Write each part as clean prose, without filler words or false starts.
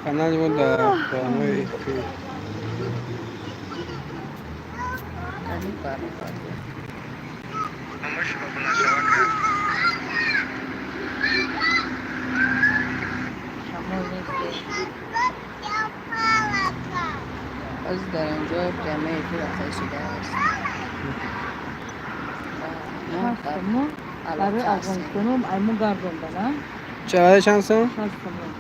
Канали мо дар прямой эфир. Ами бародар. Шамол нест. Ҳозир дар инҷо прямой эфир рафта шудааст. Ва мо 60 дар сомон барои алоқа ҳастем. Афғонистоном айму гардонда, на? Чаҳор чанд сом? 60 сомон.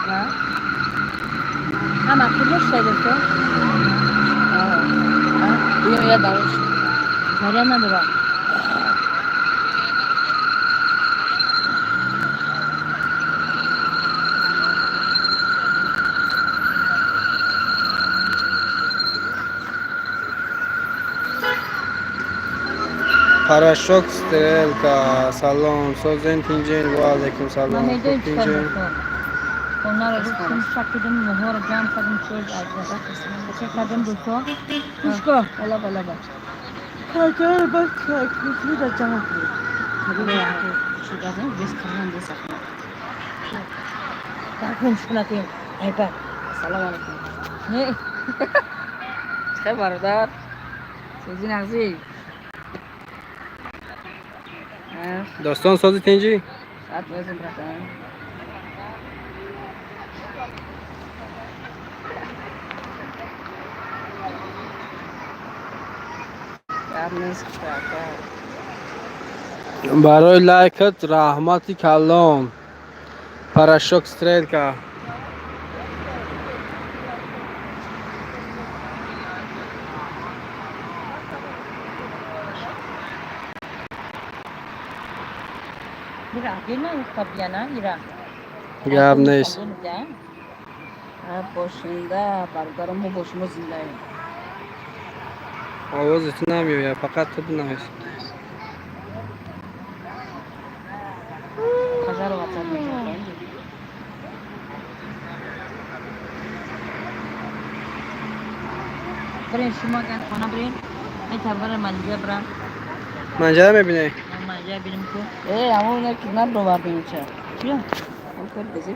Га ҳама куҷо шудасо? Биё, я давош. Заря надорам. Порошок Стрелка, салом, созен, тинҷен, ва алайкум Ман салом. медонем Хуб, чӣ кор тинҷен. мекунам. Хонаро гуфтум, шакидим, моҳоро ҷамъ кардем, чӯз чӣ кардем, дӯсто. Гӯш кун. Ола бала ба. Кайкар бас кайкар ҷамъ кунед. Шудазан без калон без ахмад. Такун шунатем. Айбат. Ассалому алайкум. Не. Чӣ хел, бародар? Сӯзи нағзӣ? Достон, сози, тинҷӣ? Саат мезум, братан. Гап нест, ака. Барои лайкат раҳмати калон. Порошок Стрелка. Ира, дина уфта бияна, ира. Гап нест. Бошинда, бародарам, мо бо шумо зиндаем. Овози ту намеояд, фақат ту бинавис. Пожаловаться мекардем. Бирин шумо агар хона бирин, метавонам манҷа бирам. Манҷара мебинӣ? Манҷа бирим ку. Э, ҳамон ки набровардем ча. Чия? Он кор безеб.